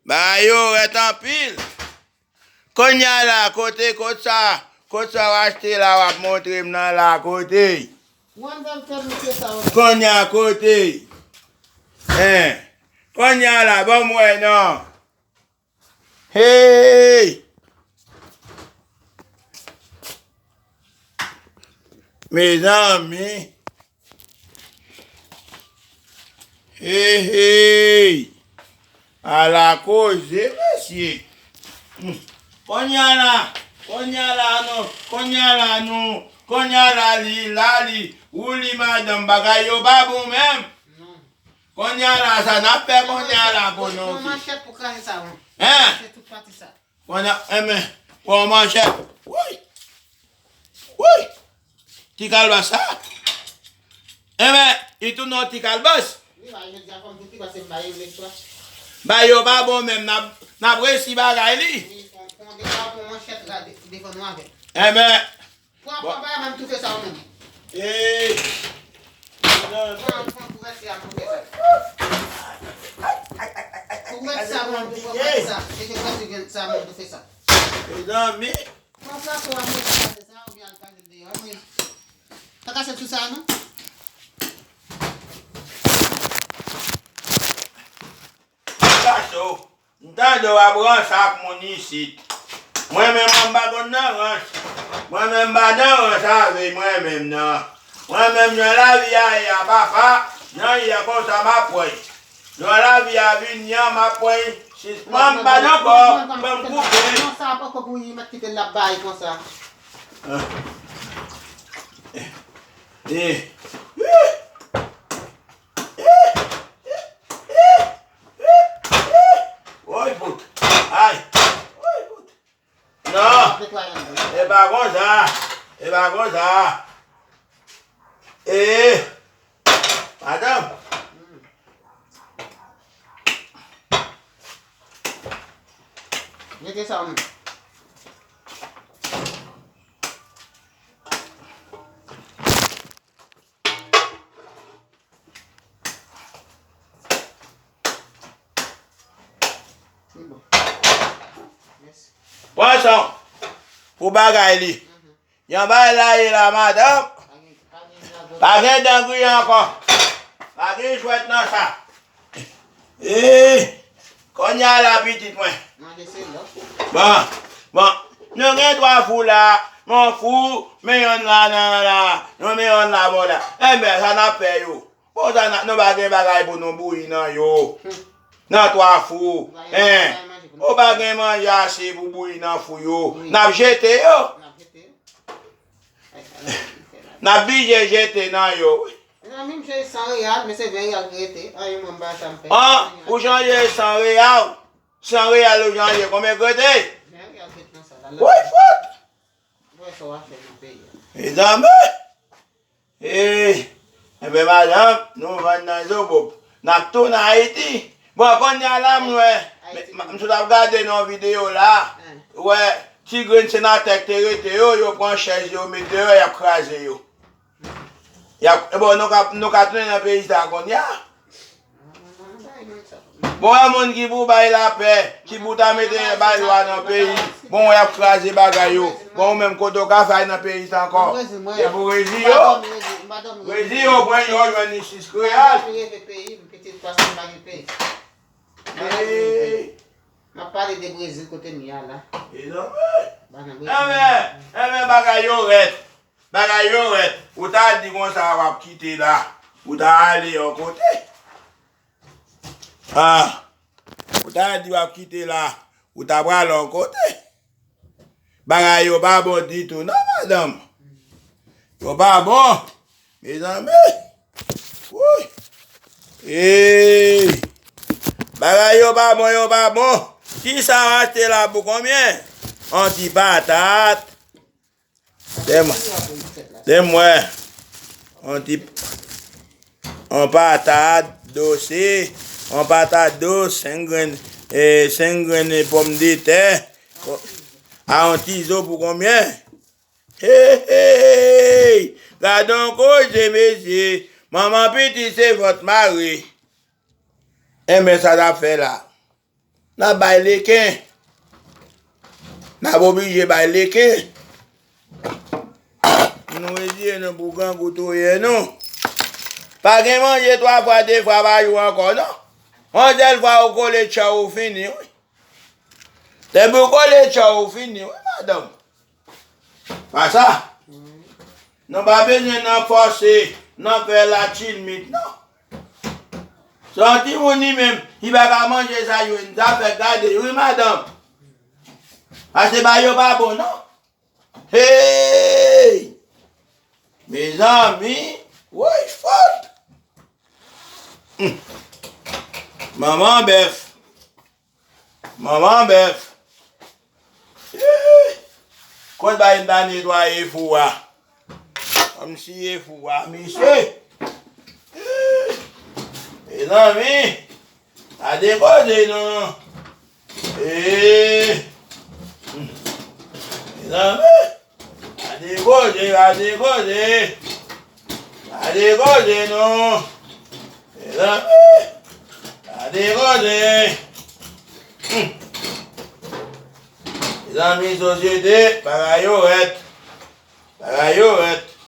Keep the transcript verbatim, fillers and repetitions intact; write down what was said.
Bagay yo rèd anpil. Kounye a la, kote, kot sa, kot sa w achte la, w ap montre m nan la, kote? Mwen menm fè misye sa, wi. Kounye a, kote? Hein. Kounye a la, ban m wè non. Hey! Mezanmi. Hey, hey! Ala koze, mesye. Hmm. Kounye a la, kounye a la, non, kounye a la, non, kounye a la, li, la, li, ou li, madanm, bagay yo pa bon menm. Non. Kounye a la, sa n ap fè kounye a la, konnen w Pran manchèt pou kraze sa, wi. Hein? Kraze tout pati sa. Kounye a, enben, pran manchèt. Woy! Woy! Ti kalbas sa. Enben, li tounen yon ti kalbas. Wi, ba, jodi a fò m fouti pase m ba yo lèswa. Ba yo pa bon menm, n ap, n ap resi bagay li. Wi, pran, pran de, pran manchèt la, de, devan nou avè l. Enben, Pran, pran, pran, menm toufe sa ou menm. Hey! Pran, pran kouvèti a, toufe sa. Kouvèti sa, menm, toufe sa. Se ke kouvèti sa, menm, toufe sa. Mezanmi. Pran plato a, mete sa, se sa, oubyen al pase deyò, men. Pa kase sou sa, non? Kache w. M tande w ap ranse ak moun isit. Mwen menm, mwen m pa konn nan rans. Mwen menm m pa nan rans avè mwen menm nan. Mwen menm jan lavi a ye a papa, jan ye a konsa m ap pran. Jan lavi a vini an m ap pran. Sispann m pa nan kò, ban m koupe. Non, sa poko bouyi, m ap kite l ap bay konsa. Ah. Eh. Eh. Woy, pout. Ay. Woy, pout. Non. E pa konsa. E pa konsa. E. Madanm. Mete sa w menm. Pran sa w pou bagay li. Jan bagay la ye la, madanm. Pa gen dan griye ankò. Pa gen jwèt nan sa. Eeh, kounye a la pitit mwen. Bon, bon. Nou gen twa fou la. Men yon fou, men yonn la, nan la. Nou men yonn la, bon la. Enben, sa n ap fè yo. Bon, sa n ap, nou pa gen bagay pou nou bouyi nan yo. Nan twa fou. Hein. Ou pa gen manje ase pou bouyi nan fou yo. N ap jete yo. N ap blije jete nan yo. Mezanmi, m chanje san reyal, men se ven reyal ki rete. Anyen mwen m pa janm fè. An, ou chanje san reyal. San reyal ou chanje. Konbyen k rete? Ven reyal k rete nan sa la. Woy, fout! Wè sa w ap fè nan peyi a. Mezanmi! Hey! Enben, madanm, nou vann nan Zobop. N ap tounen Ayiti. Bon, kounye a la, m wè. M sot ap gade nan yon videyo la. Wè, ti grenn senatè k te rete yo, yo pran chèz yo, mete yo, y ap kraze yo. Y ap, bon, nou ka, nou ka tounen nan peyi sa kounye a. Bon, e moun ki pou bay lapè, ki pou ta mete bay lwa nan peyi. Bon, y ap kraze bagay yo. Bon, ou menm kote w ka fè nan peyi sa ankò? E pou rezi yo? Rezi yo, pran yo jwenn isis kreyòl. M ap pale de Brezil kote m ye a la. Enben, enben, bagay yo rèd. Bagay yo rèd. Ou ta di konsa w ap kite la. Ou ta ale yon kote. Ah. Ou ta di w ap kite la. Ou ta pral yon kote. Bagay yo pa bon ditou, non, madanm. Yo pa bon. Mezanmi. Woy. Hey. Bagay yo pa bon, yo pa bon. Kisa w achte la pou konbyen? Yon ti patat. Tè m, tè m wè. Yon ti, yon patat dous, yon patat dous, senk grenn, e, senk grenn pòmdetè. A yon ti zo pou konbyen? Hey, hey, hey! Gade yon koze, mesye. Manman pitit se vant mare. Enben, sa n ap fè la. N ap bay leken. N ap oblije bay leken. Nou reziye nou pou grangou touye nou. Pa gen manje twa fwa, de fwa pa jou ankò, non. Yon sèl fwa ou kole tchè ou fini, wi. Depi ou kole tchè ou fini, wi, madanm. Pa sa. Nou pa bezwen nan fòse, nan fè latilmit, non. Se yon timoun li menm, li pa ka manje sa jwenn, sa fè gade, wi, madanm. Pase ba yo pa bon, non. Hey! Mezanmi, woy, fòt! Hmm. Manman bèf. Manman bèf. Ih! Kot bay m ta netwaye fou a? Kòmsi e fou a, mesye. Ih! Mezanmi, pa dekoze non. Ih! Mezanmi, pa dekoze, pa dekoze. Pa dekoze non. Mezanmi, pa dekoze. Hmm. Mezanmi, sosyete, bagay yo rèd. Bagay yo rèd.